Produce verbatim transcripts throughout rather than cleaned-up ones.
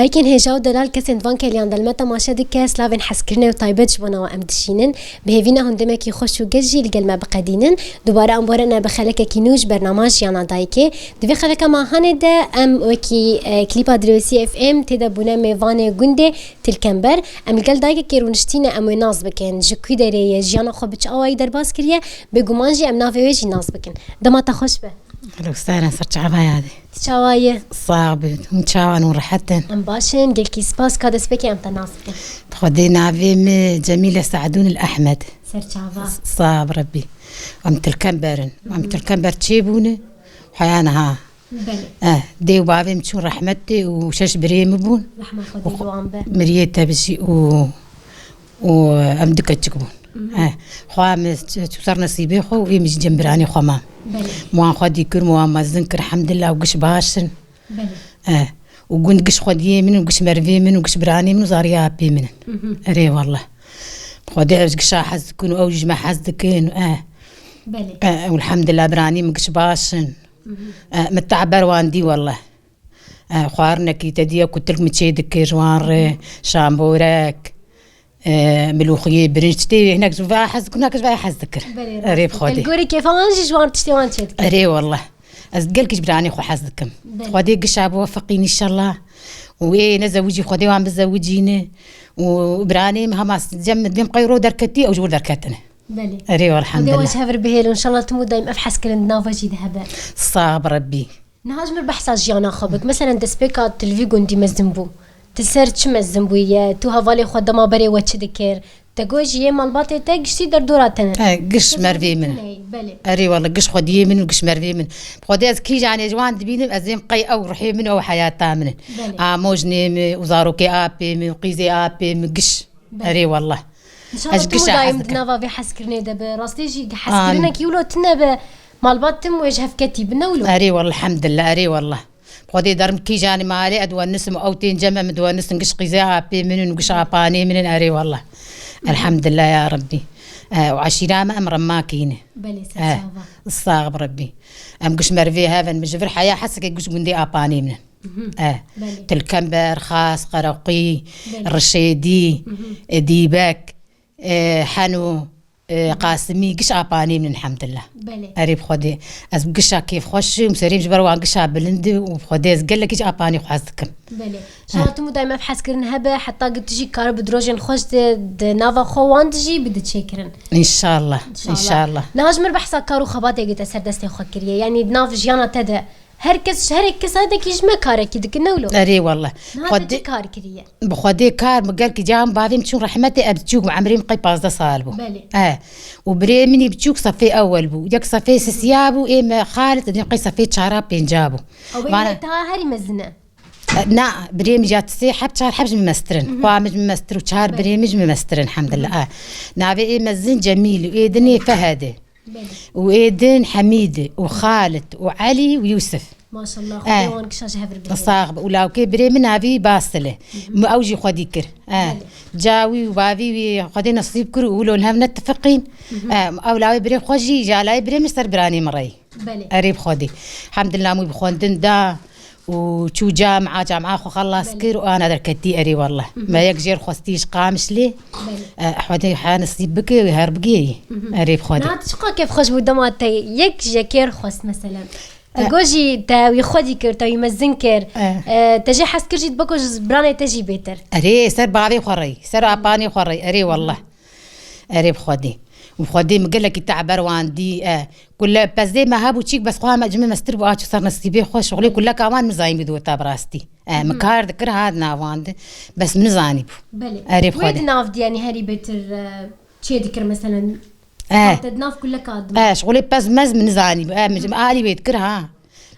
Êkên hêja û delal kesên di van keliyan de li me temaşe dike, slavên hezkirinê û taybet ji bo nava em dişînin. Bi hêvî ne hûn demekî xweş û geş jî li gel me biqedînin. Dubare em borene bi xelekekî nû ji bernama Jiyana Dayikê. Di vê xeleka ma hanê de em wekî, e, klîpa Dirêwesî F M tê de bûne mêvanê gundê Tilkember. Em li gel dayikekê rûniştîne, em wê nas bikin. Ji ku derê ye, jiyana xwe bi çi awayî derbas kiriye? Bêguman jî em navê wê jî nas bikin. Dema te xweş be. Hello, Saren, ser çava yadê. Çawa ye? Sağ be. Hûn çawan û rehet in? Em baş in, gelkî spas. Ka destpêkê em te nas bikin. Xwedê, navê min Cemîle Se'dûn el Ehmed. Ser çava. Sağ bi Rebbî. Em Tilkember in. Em Tilkember çêbûne. Heya niha. Belê. Eh, dê û bavê min çûn rehmetê û şeş birê min bûn. Rehma Xwedê li wan be. Miriyê te bijî û û em du keçik bûn. Mhm. Eh, xwe em ç-, çû ser nesîbê xwe û ê min jî cem biranê xwe mam. Belê. Wan xwedî kir, wan mezin kir, hemdillah û giş baş in. Belê. Eh, û gund giş xwediyê min û giş merivê min û giş biranê min û zariya apê min in. Mhm. Erê wallah. Xwedê ew ji gişa hez dikin û ew ji me hez dikin. Eh. Belê. Eh, û elhamdillah biranî min giş baş in. Mhm. Eh, min te'ber wan dî wallah. E, xwarinekî te diye ku tilk min çê dikir, ji wan re şamborek, e, milûxiyê birinc, tiştê hinek ji va hez dikir, hinek ji va hez dikir. Belê, erê rast. Bi Xwedê. Li gorî kêfa wan jî ji wan tiştê wan çê dikir. Erê wallah. Ez gelkî ji biranê xwe hez dikim. Belê. Xwedê gişa biwefiqîn înşallah. Û ê nezewicî Xwedê wan bizewicîne. Û biranê min hema cem min dibêm qey ro derketî, ew ji wir derketine. Belê. Erê, elhamdulillah. Xwedê wan ji hev re bihêle, înşallah tim û daîm ev hezkirin di nav we jî de hebe. Sax bi Rebbî. Niha ji min behsa jiyana xwe bik. Meselen destpêka tu li vî gundî mezin bû. Tu ser çi mezin bûye? Tu hevalê xwe dema berê we çi dikir? Te got jî yê malbatê te giştî derdora te ne. E, giş mervê min. Belê. Erê, wele giş xwediyê min û giş mervê min. Xwedê ez kîjanê ji wan dibînim, ez êm qey ew ruhê min û ew heyata min in. Belê. Amojnê min û zarokê apê min û qîzê apê min giş. Belê. Erê wallah. Înşallah tu daîm di nava vê hezkirinê de be. Rastî jî hezkirinekî wilo tune be. Malbat tim wê ji hev ketî bi ne wilo. Erê wallah, elhamdillah, erê wallah. Xwedê derim kîjanî malê ez diwenisim û ew tên cem em diwenisin giş qîzê apê min in û giş apanê min in, erê wallah. Elhamdillah ya Rebbî. E, û eşîra me em remakî ne. Belê, ser çava. Sax bi Rebbî. Em giş merivê hev in, min ji vir heya hesike giş gundê apanê min in. Mhm. E, belê. Tilkember, Xas, Qereqî, belê. Rişêdî, mhm. E, Dîbek, e, Heno, e, Qasimî, giş apanê min, elhamdillah. Belê. Erê bi Xwedê. Ez bi gişa kêfxweş im, serê min ji ber wan gişa bilind e û bi Xwedê ez gelekî ji apanê xwe hez dikim. Belê. Şala tu mudayim ev hezkirin hebe, heta gi tu jî kar bi dirojên xweş de, di nava xwe wan de jî bidi çêkirin. Înşallah, înşallah. Niha ji mir behsa kar û xebatê gi te ser destê xwe kiriye. Yanî di nav jiyana te de Her kes, her kes herdekî ji me karekî dike, ne wilo? Erê wallah. Niha te çi kar kiriye? Bi Xwedê kar, min gelkî cahim bavê min çûn rehmetê, ez biçûk bûm, emrê min qey pazdeh sal bû. Belê. E, û birê min î biçûk sefê ewel bû. Yek sefê sisiya bû, ê me Xalid, din qey sefê çara pênca bû. Ew ê ta herî mezin e? E, na, birê min ya tisê heb, çar heb ji min mestir in. Mhm. Xwa min ji min mestir û çar birê min ji min mestir in, elhamdulillah. E, navê ê mezin Cemîl û ê din ê Fehedê. Belê. Û ê din Hemîd û Xalid û Elî û Yûsif. Maşallah, Xwedê wan gişa ji hev re bihêle. Sax be. Û lawkê birê min navî Basil e. Mhm. Min ew jî xwedî kir. E. Belê. Ca wî û bavî wî Xwedê nesîb kir û wilo li hev netifiqîn. Mhm. E, ew lawê birê xwe jî, ja layê birê min ser biranê min rey. Belê. Erê bi Xwedê. Hemdillah min bi xwendin da. û çû camia, camia xwe xelas kir û ana derketî, erê wallah. Mhm. Me yek jêr xwestî ji Qamişlê. Belê. E, Xwedê heya nesîb bike wê her bigêrî. Mhm. Erê bi Xwedê. Niha tu çiqa kêfxweş bû dema te yek ji yekê re xwest, meselen? Te got jî te wî xwedî kir, te wî mezin kir. E. E, te jê hez kir jî dibiko ji biranê te jî bêtir. Erê, ser bavê xwe rey, ser apanê xwe rey, erê wallah. Erê bi Xwedê. Û Xwedê min gelekî te'ber wan dî, e. Ku li pezê me hebû çîk, bes xwe me ji min mestir bû, a çû ser nesîbê xwe, şixulê kuleka wan min zayî min dota bi rastî. E, min kar dikir, hat navandi. Bes min nizanî bû. Belê. Erê bi Xwedê. Wê di nav diyanî herî bêtir, e, çê dikir, meselen, e, te di nav kuleka di. E, şixulê pez mez min nizanî bû. E, min alî wê dikir, ha.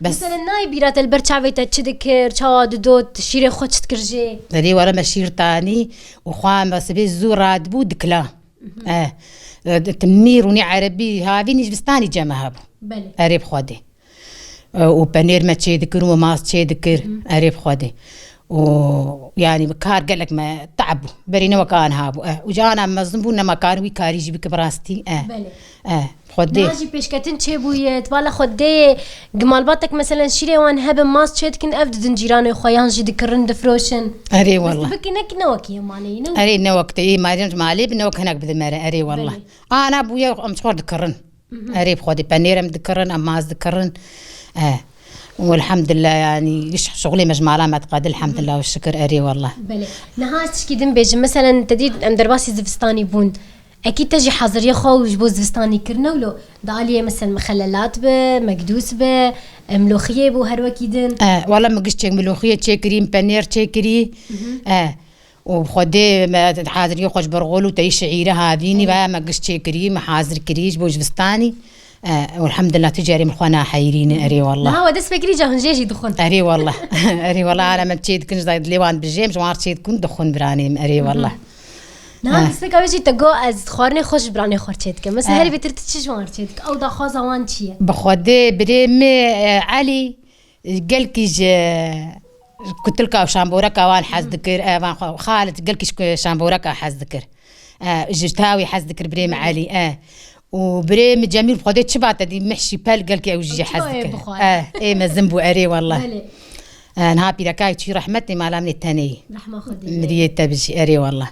Bes. Mesela nayê bîra te li ber çavê te çi dikir, çawa didot, şîrê xwe çi dikir jê? Erê were me şîr tanî û xwe me sibê zû radibû dikla. Mhm. E, e, timî rûnî erebî havî nî ji bistanî cem me hebû. Belê. Erê bi Xwedê. E, û penêr me çê dikir û maz çê dikir. Mhm. Erê bi Xwedê. û, yanî, bi kar gelek me te'b bû. Berî ne wek aniha bû. Eh. Û ji ana mezin bû, nema karin wî karî jî bike bi rastî. Eh. Belê. Eh. Xwedê. Niha jî pêşketin çêbûye. Tibala Xwedê, gi malbatek, meselen, şîrê wan hebe, mast çêdikin, ev didin cîranê xwe, yan jî dikirin, difroşin. Erê, bes wallah. Bikî ne ki ne wekî ye malê, ne? Erê, ne wek te yê malê, malê bi ne wek hinek bide me re. Erê, wallah. Belê. Ana bûye, em ji xwe dikirin. Mhm. Erê, bi Xwedê penêr em dikirin, em mast dikirin. Eh. Û elhamdulillah, yanî, giş şixulê me ji mala me diqede, elhamdulillah û şikir, erê, wallah. Belê. Niha ez tişkî din bêjim, meselen, te dî em derbasî zivistanî bûn. Ekî te jî haziriyê xwe û ji bo zivistanî kirine wilo? Di aliyê, meselen, mixelelat be, megdûs be, em loxiyê bû her wekî din. Eh, wala min giş çêk, min loxiyê çêkirî, min penêr çêkirî. Mhm. Eh, û bi Xwedê me haziriyê xwe ji ber qol û teyî şiîre havînî, evet, ve me giş çêkirî, me hazir kirî ji bo zivistanî. Eh, elhamdulillah, tu carê min xwe naheyirîne, erê wallah. Niha we dest pê kirî ca hûn jê jî dixwin. Erê wallah. Erê wallah, ana me çê dikin, ji dilê wan bijêm, ji wan çê dikin, dixwin biranê min, erê wallah. Mhm. Niha, eh, destpêka wê jî te got, ez xwarinê xwe ji biranê xwe çê dikim. Mesela, eh, herî bêtir tu çi ji wan çê dikî? Ew daxwaza wan çi ye? Bi Xwedê birê min, eh, Elî, gelkî ji kutilka û şamboreka wan hez dikir. Eh, van xwe, Xalid gelkî ji ku-, şamboreka hez dikir. Eh, ji tawî hez dikir birê min Elî. Eh. Û birê min Cemîl, bi Xwedê çi ba te dî, mihşî pel gelkî ew jî hez dikir. Ew çi ba wê bixware? Eh, ê mezin bû, erê wallah. Belê. Eh, niha pîreka wî çû rehmetê, mala min ê tenê yî. Rehma Xwedê. Miriyê te bijî, erê wallah.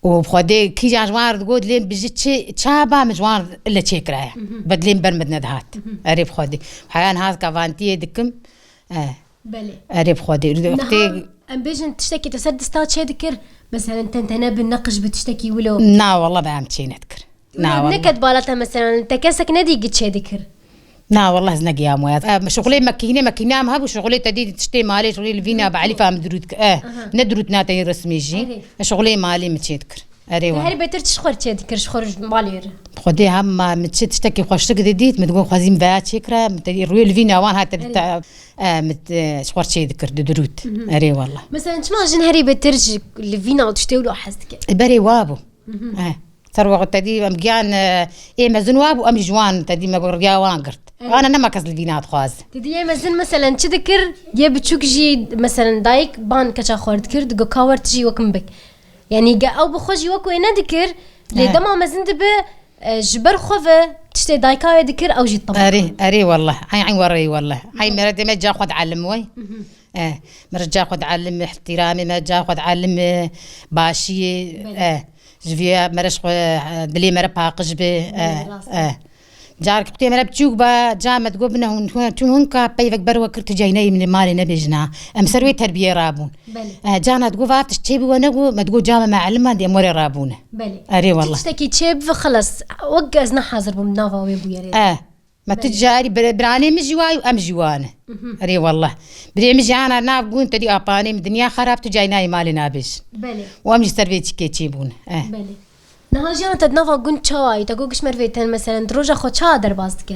Û bi Xwedê kîjan ji wan re digot, lê min bijî çi, çaba min ji wan re ile çêkiraye. Mhm. Bed lê min ber min nedihat. Mhm. Erê bi Xwedê. Heya niha kavantiyê dikim. Eh. Belê. Erê bi Xwedê. Niha em bêjin tiştekî te ser dista çê dikir, meselen tentene bi, neqij bi, tiştekî wilo? Na, wallah, be em çê nedikir. Na, wallah. Neket bala te, meselen, te kesek nedî gi çê dikir? Na, wallah, ez negiyam waya. Em, şixulê mekîne, mekîne em hebû, şixulê te dî tiştê malê, şixulê li vîna be Elîfa em dirût ki-, eh, aha, ne dirût na te yê resmî jî. Erê. Şixulê malê min çê dikir. Erê, te wa. Herî bêtir çi ji xwe çê dikir, ji xwe ji malê re? Xwedê hema min çi tiştekî xweşik didît, min digot xwezî min veya çêkira, min te rûyê li vîna wan hate, erê, te, eh, min, eh, ji xwe çê dikir, didirût. Mhm. Erê, wallah. Mesela çima jin herî bêtir ji li vîna û tiştê wilo hez dike? E, berê wa bû. Mhm. Eh. Ser wextê te dî em giyan, eh, ê mezin wa bû, em ji wan te dî me got riya wan girt. Evet. Ana nema kes li vîna dixwaz. Te dî yê mezin meselen çi dikir, yê biçûk jî meselen dayik ban keça xwe dikir, digot ka wer tu jî wek min bik. Yanî ge ew bi xwe jî wek wê nedikir, lê, evet, dema mezin dibe, e, ji ber xwe ve tiştê dayika wê dikir, ew jî ditemam. Erê, erê wallah. Eyn, eyn werê wallah. Eyn, evet, mere dê me ca xwe dielime wey. Mhm. Eh, mere ca xwe dielime, îhtîramê, mere ca xwe dielime, başiyê. Belê. Eh. Ji vî mere ji xwe, eh, dilê mere paqij be, belê, eh, rast e, eh. Carek qutê mere biçûk ba, ca me digot bine hûn, hûn, çûn hûn ka peyvek ber we kir, tu cayneyê min ê malê nebêjin ha. Em ser wê terbiyê rabûn. Belê. Eh, cana digot va tişt çê bi we negot, me digot ca me me elim andî em werê rabûne. Belê. Erê wallah. Tiştekî çê bi xilas, wek ez ne hazir bûm nava wê bûyerê. Eh. Me tu, belê, carî bir-, biranê min jî wa ye û em jî wane. Mhm. Erê wallah. Birê min jî ana nav gund te dî apanê min dinya xerab tu cayî nayê malê nabêjin. Belê. Û em jî ser vê çikê çê bûne. Eh. Belê. Niha jiyan te di nava gund çawa ye? Te got giş merivê tên meselen di roja xwe çawa derbas dike?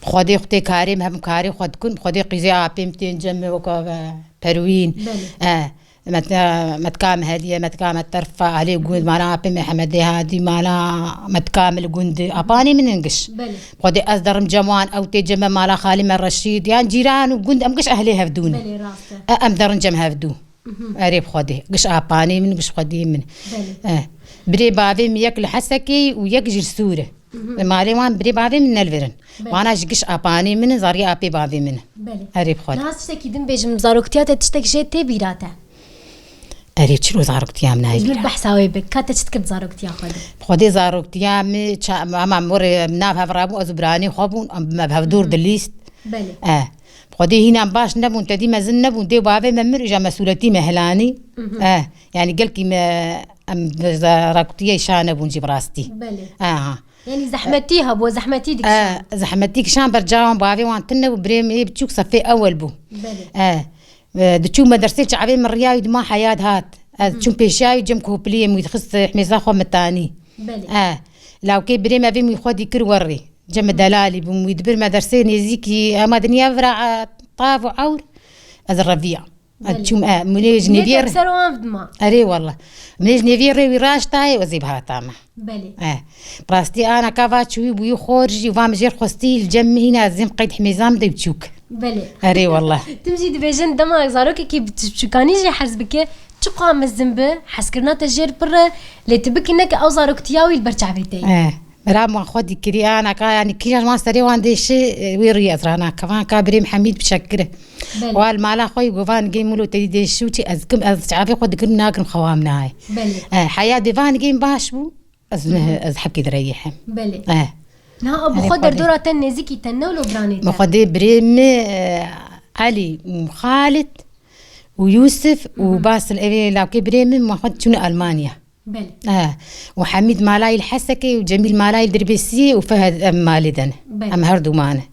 Bi Xwedê xwe tê karê min hebim karê xwe dikin. Bi Xwedê qîzê apê min tên cem min weka ve Perwîn. Belê. Eh. Met-, metka me hediye, metka me terfa, alê gund, mala apê me Hemedê Hadî, mala metka me li gund, apanê min in giş. Belê. Xwedê ez derim cem wan, ew tê cem me mala xalî me Reşîd. Yan cîran û gund em giş ehlê hevdû ne. Belê, rast e. E, em derin cem hevdû. Mhm. Erê bi Xwedê. Giş apanê min, giş Xwedê min. Belê. E, birê bavê min yek li Hesekê û yek jî li Sûrê. Mhm. Malê wan birê bavê min ne li vir in. Belê. Wana ji giş apanê min in, zariyê apê bavê min in. Belê. Erê bi Xwedê. Niha tiştekî din bêjim, zaroktiya te tiştek jê tê bîra te? Erê çilo zaroktiya min nayê bîra. Ji min behsa wê bik. Ka te çi dikir zaroktiya xwe de? Xwedê zaroktiya min ça-, ama min were nav hev rabû, ez û biranê xwe bûn, em bi hev dûr dilîst. Belê. E. Xwedê hînan baş nebûn, te dî mezin nebûn, dê bavê me mir, îja mesûletî me helanî. Mhm. E. Yanî gelkî me, em bi zaroktiya şa nebûn jî bi rastî. Belê. Aha. Yanî zehmetî hebû, zehmetî dikişan. E, zehmetî kişan ber cawan bavê wan tune bû, birê min ê biçûk sefê ewel bû. Belê. E, e, diçû medersê çavê min riya wî dima heya dihat. Ez, hı, çûm pêşiya wî cem kopiliyê min wî dixist himêza xwe mitanî. Belê. E, lawkê birê me vê min wî xwe dî kir werî. Cem delalî bûm wî dibir medersê nêzîkî ema dinya vira, e, tav û ewr. Ez reviya. Belê. Çûm, e, min ê ji nêviyê re-, ser wan dima. Erê wallah. Min ê ji nêviyê rê wî raştayê, ez ê bihata me. Belê. E. Bi rastî ana ka va çûyî bûyî xor jî, va min jêr xwestî li cem min hîna ez êm qeyd himêza min de biçûk. Belê. Erê wallah. Tim jî dibêjin dema zarokekî bi çiçûkanî jî hez bike, çiqas mezin bi, hezkirina te jêr pir e, lê tu bikî neke ew zaroktiya wî li ber çavê te ye. Eh, bira min xwe dî kirî, ana ka, yanî kîjan wan serê wan dêşi, e, wê rûyê ez ranakevin, ka birê min Hemîd bi çekir e. Belê. Wa li mala xwe yî govan gê mûlo te dî dêşi û çi ez kim, ez çavê xwe digirim nagirim xewa min nayê. Belê. Eh, heya dê van gê baş bû. Ez ne, ez hepkî direyî hem. Belê. Eh. Niha ew bi xwe derdora te nêzîkî te ne wilo biranê te? Bi xwedê birê min, eh, Elî, Xalid û Yûsif û Basil, evê lawkê birê min, me xwe çûne Almanya. Belê. Eh. Û Hemîd malayî li Hesekê û Cemîl malayî li Dirbêsiyê û Fehed em malê de ne. Belê. Em her du mane.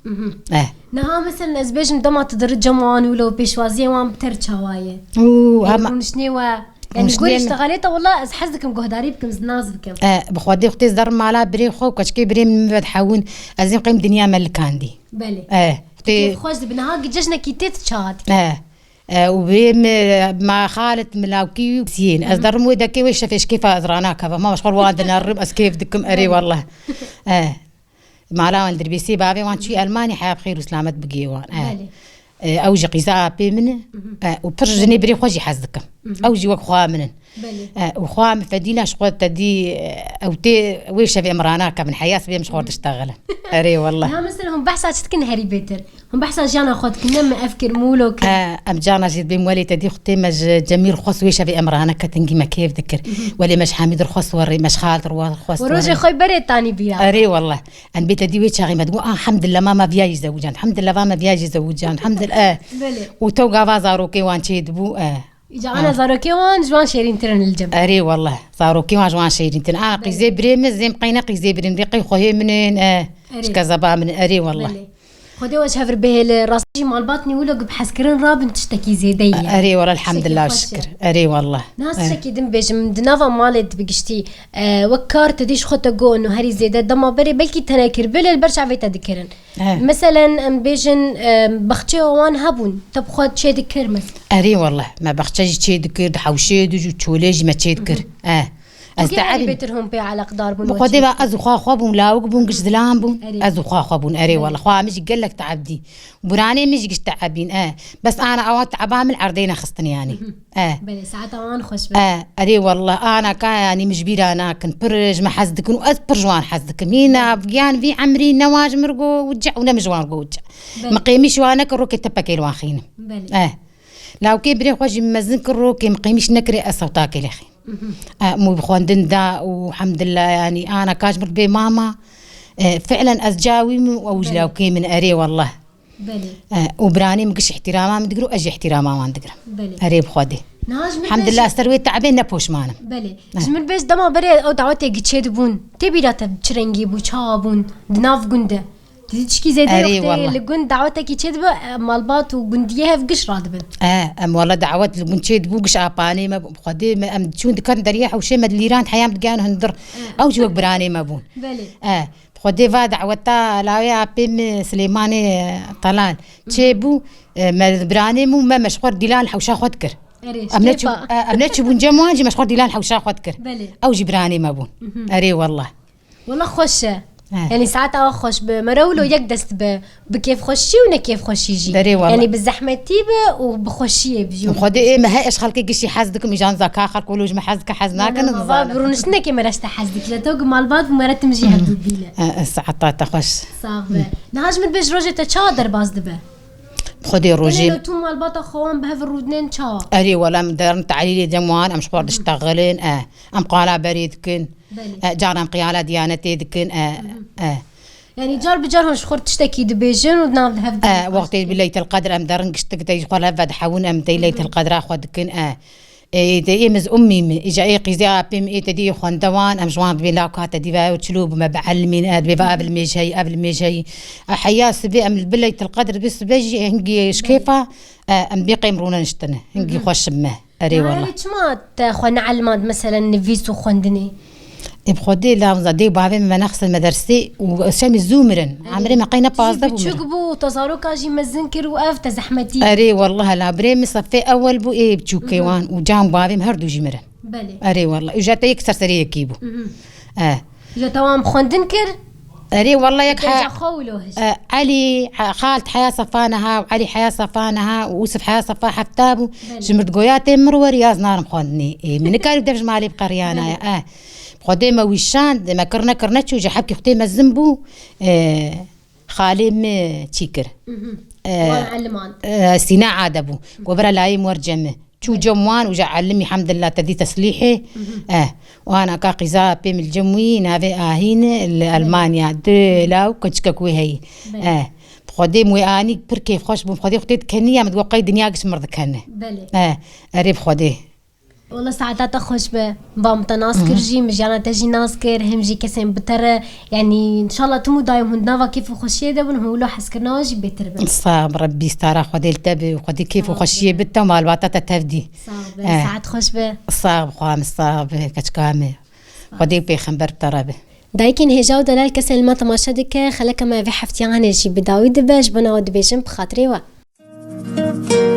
Eh. Niha mesela ez bêjim dema tu diri cem wan wilo pêşwaziyê wan bi ter çawa ye? Û, yani hema rûniştinê we Yani gorî ştexalê te wela ez hez dikim guhdarî bikim, ez nas bikim. E, bi xwedê xwedê zer mala birê xwe û keçikê birê min vedihewin. Ez ê qeym dinya me likandî. Belê. E, xwedê kêf xweş dibi. Niha cejnekî tê tu çawa dikî? E, e, û bê mi ma xalit mi lawkî wî siyên. Ez derim wê dekê wê şefê ji kêfa ez ranakevim. Ma ji xwe wan dinerim ez kêf dikim. Erê wallah. E. Mala wan Dirbêsê bavê wan çûyî Elmanî, heya bi xêr û silamet bigihê wan. E. Belê. E, ew jî qîza apê min e. E, û pir jinê birê xwe jî hez dikim. Ew jî wek xwa min in. Belê. E, û xwa min Fedîla ji xwe te dî, e, ew tê wê şevê em ranakevin. Heya sibê em ji xwe diştexilin. Erê wallah. Ya mesela hûn behsa çi dikin herî bêtir? Hûn behsa jiyana xwe dikin, ne min ev kir, min wilo kir. E, em cana jî dibêm welê te dî xwe tê me ji Cemîl xwest wê şevê em raneketin gî me kêf dikir. Welê me ji Hemîd xwest werê, me ji Xalid xwest werê. Û rojê xwe berê tanî bîra. Erê wallah. Em bê te dî wê çaxê me digot, "Ah, hemdillah, mama viya jî zewicand, hemdillah, mama viya jî zewicand, hemdillah." E. Belê. Û tew gava zarokê wan çê dibû, e. Îca ana zarokê wan ji wan şêrîntir in li cem. Erê wallah, zarokê wan ji wan şêrîntir in. Ana qîzê birê min, zêm qeyne qîzê birê min, rê qey xwehê min in, e. Erê. Ji kezeba min in, erê wallah. Belê. Xwedê we ji hev re bihêle, rastî jî malbatnî wilo bi hezkirin rabin tiştekî zêde ye. Erê wallah, elhamdulillah, şikir. Erê wallah. Niha tiştekî din bêjim, di nava malê de bi giştî, e, wek kar te dî ji xwe te got, û herî zêde dema berê belkî te nekir, belê li ber çavê te dikirin. He. Meselen, em bêjin, e, baxçeya wan hebûn, te bi xwe çê dikir mesela? Erê wallah, me baxçe jî çê dikir, di hewşê de jî, çolê jî me çê dikir. E. Ez Kê herî teebîm. Bêtir hûn pê eleqdar bûn? Bi xwedê ve ez û xwa xwe bûn, lawik bûn, giş zilam bûn. Erê. Ez û xwa xwe bûn, erê wallah. Xwa min jî gelek teeb dî. Buranê min jî giş teebîn, e. Bes ana awa teeba min erdê nexistin yanî. E. Belê, saeta wan xweş be. E, erê wallah, ana ka yanî min ji bîra nakin. Pir ji me hez dikin û ez pir ji wan hez dikim. Hîna giyan vî emrî ne wan ji min go wiceh û ne min ji wan go wiceh. Belê. Min qêmîş wan nekir, rokê tepekê li wan xînim. Belê. E. Lawkê birê xwe jî mezin kir, rokê min qêmîş nekirê, ez sewtakê lê xîn. E, mû bi xwendin da û hemdillah, yanî ana ka ji min bê mama, e, fi'len ez ca wî min û ew ji lawkê min, erê wallah. Belê. E, û biranê min giş îhtîrama min digir û ez jî îhtîrama wan digirim. Belê. Erê bi xwedê. Niha ji min bêje. Hemdillah ser wê teebê ne poşman im. Belê. E. Ji min bêj dema berê ew dawetekî çê dibûn, tê bîra te çi rengî bû, çawa bûn, di nav gund de? Dî tişkî zêde yoxtê, li gund dawetekî çê dibe, e, malbat û gundiyê hev giş radibin. E, em wala dawet li gund çê dibû, giş apanê me bû. Xwedê me, em çûn dikarin deriyê hewşê me dilîrand, heyam digiyan hundir. E. Ew jî wek biranê me bûn. Belê. E, Xwedê va daweta lawê apê min Silêmanê Telal çê bû, e, me biranê min û me, me ji xwe dîlan hewşa xwe dikir. Erê, em ne çi, e, em ne çi bûn cem wan jî me ji xwe dîlan hewşa xwe dikir. Belê. Ew jî biranê me bûn. Erê wallah. Wela xweş e. He. Yanî saeta we xweş be. Mere wilo yek dest be. Bi kêfxweşî û ne kêfxweşî jî. Derê wela. Yanî bi zehmetî be û bi xweşiyê bijî. Xwedê ê me he ez xelkê gişî hez dikim, îjan zaka xelk wilo ji me hez dike, hez nakin. Mava bi rûniştinekê mere ji te hez dike. Ji te ku malbat bû mere tim jî hevdû bîne. E, e, saeta te xweş. Sax be. Niha ji min bêj rojê te çawa derbas dibe? Xwedê rojê. Gelê tu malbata xwe wan bi hev rûdinên çawa? Erê wela em derin tehlîlê cem wan, em ji xwe diştexilin, e. Em qala berê dikin. Belê. E, cara em qiyala diyanetê dikin, e, e. Yanî car bi car hûn ji xwe tiştekî dibêjin û di nav hev de. E, wextê bi Leytel Qedr em derin giştik de ji xwe hev vedihewin, em tê Leytel Qedra xwe dikin, e. E, de ê min ez ummî min, îca ê qîzê apê min, ê te dî xwendewan, em ji wan dibê lawka te dî ve ew çilo bû me bi elmîn, e, dibê ve ev li mêj heyî, ev li mêj heyî. E, heya sibê em li bi Leytel Qedr bi sibê jî hingî ji kêfa, e, em bê qêm rûne niştine, hingî xweş me. Erê wela. Çima te xwe neelimand, meselen, nivîs û xwendinê? Ê bi xwedê lawza dê û bavê min me nexistin medersê û ez şemî zû mirin. Erê. Emrê me qey ne pazdeh bû mirin. Biçûk bû, te zaroka jî mezin kir û ev te zehmetî. Erê wela, la birê min sefê ewel bû, ê biçûkê wan û can bavê min her du jî mirin. Belê. Erê wela. Û jete yek ser serê yekî bû. E. Jete wan xwendin kir? Erê, walla yek Dereca ha-, xwe wilo hişt. E, Elî, ha-, Xalt heya Sefa niha, û Elî heya Sefa niha, û Ûsif heya Sefa hefta bû. Belê. Ji mir digoya tê mir werî, yaz narim xwendinê. Ê, min nikarî dev ji malê biqeriyana ye. Belê. E, Xwedê me wî şand, me kir nekir neçû, ji hebkî Xwedê mezin bû. E, Xalê min çî kir? Mhm. E, Wan elimand. E, Sîna Ade bû. Go bira layê min wer cem min. Çû cem wan û ji elimî hemdillah te dî teslîhê. Mhm. E, û ana ka qîza pê min cem wî navê Ahîn li Elmanya. Du law keçikek wê heyî. Belê. E, bi Xwedê min wê anî pir kêfxweş bûm. Xwedê Xwedê dikeniya min digo qey dinya giş mir dikene. Belê. E, erê bi Xwedê. Wala saeta te xweş be. Ba min te nas kir jî, min jiyana te jî nas kir, him jî kesên bi te re. Yanî, înşallah tim û dayim hûn di nava kêf û xweşiyê de bin, hûn wilo hezkirina we jî bêtir bin. Sax bi Rebbî, stara Xwedê li te bi, Xwedê kêf û xweşiyê bi te û malbata te tev dî. Sax be, Eh. Saet xweş be. Sax bi xwe, min sax bi, keçika min. Xwedê û pêxember bi te re bi. Dayikên hêja û delal, kesên li me temaşe dike, xeleka me vê heftiya hene jî bi dawî dibe, ji bona we dibêjin bi xatirê we.